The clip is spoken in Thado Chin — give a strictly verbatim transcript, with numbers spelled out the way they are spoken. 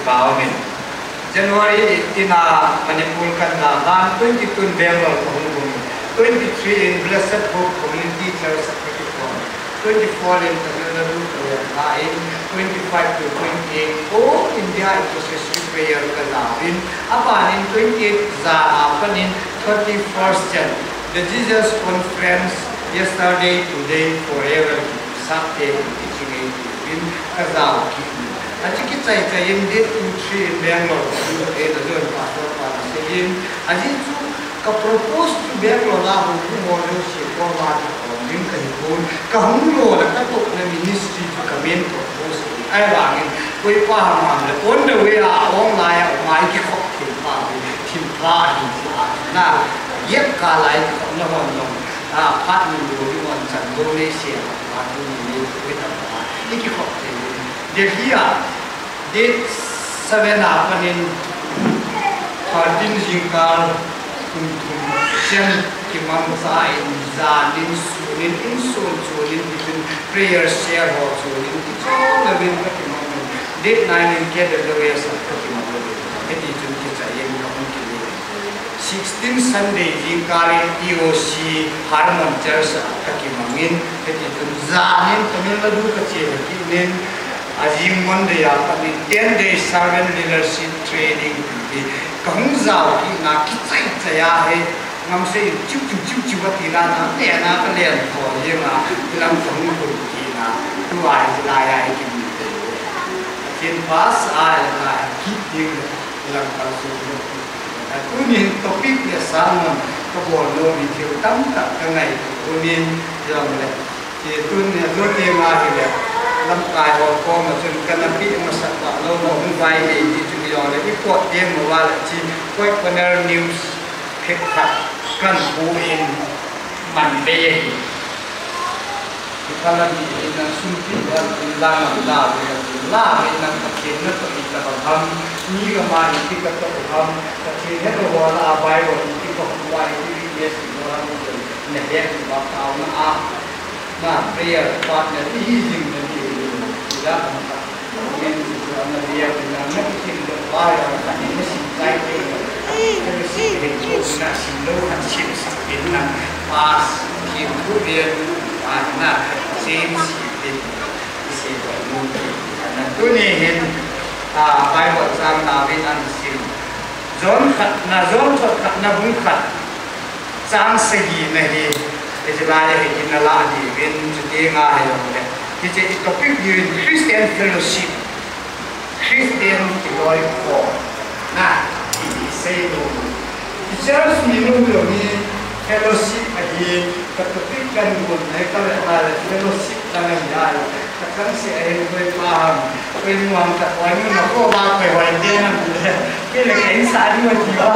Amen. January eighteen a Manipur kana dan, twenty-two in Bangalore kahung um. Twenty-three in Blessed Hope Community Church, twenty-four in Tamil Nadu, Kerala in twenty-five to twenty-eight, All India Intercessory Prayer kajao in, aban in twenty-eight ja apan in thirty-first Jan, the Jesus Conference, yesterday, today, forever, Sabbath, teaching in kajao ki. Achi kichai chai in date two three in Bangalore, in a joint pastor pa na se in, aji chu ka propose to Bangalore la ho ho ho se ko la ka ko min ka hi ko ka hung lo la ka to na ministry chu ka main propose. Ai wa ngin koi pa ha ma le on the way a on la ya mai ki ko ke pa ni thim pa hi si a na ye ka lai ki ko na hon no a pa ni lo ni on chan do ne se a pa ni ni ko ta pa ni ki ko te. Delhi a date seven a panin thirteen jingkal kum thum chen kimang cha in jan in sun in in sun chun in tichun prayer share ho chun in tichun la vin ka kimang in date nine in K W S a ka kimang in hiti chun kichai in ka hung kile. Sixteen Sunday jingkal in P O C Harmon Church a ka kimang in hiti chun jan in Tamil Nadu ka che kit in Ajing Monday a kami ten day servant leadership training ti kahung jao kina kichai chai a he ngam se chiu chiu chiu chiu ati la na le na ka len ko ye ma lam kahung ko kina tu ai la ya ki ni te. Kin pas ai la ki ding lam ka su. Tunin topic le sermon ka bol lo mi thil tam tak ka ngai tunin jong le. Ti tun ne tu ti ma hi le lamkai ho ko ma chun ka na pi ma sa ba lo mo hung vai ni ti chu mi jong le i pot ti mo wa le chi koi corner news phek khat kan pu in man be ye hi. Kala ni in na sum pi wa in la na la le la le na ka ken na ka pi ka ba ham ni ka ma ni pi ka to ham ka ken he to wa la bai wa ni pi ka wa ni pi yes wa ni ne he ba ka na a. Na prayer partner hi jing na ni la na ka. Amen. Ana dia na na kin do ba ya na ni si kai ke. Ke si ke ko na si lo na si si ke na pas ki ku bien ana James ke si ko mu ke. Ana tuni hin a Bible chang na vin an sim. John khat na John khat na bung khat. Chang sagi na hi, hiche lai hi kina la diuvin, chuti nga hi jong le. Hiche i topic diuvin Christian fellowship, Christian kiloi kho. Na, i sei lo. I church mi nu lo ni fellowship ahi, ka topic kan gun na ka le na le fellowship la na hi ai. Ka kan se ahi koi pa ham, koi muang ka koi nu na ko ba koi hoi te na le. Ke le ka insa ni wa ti wa.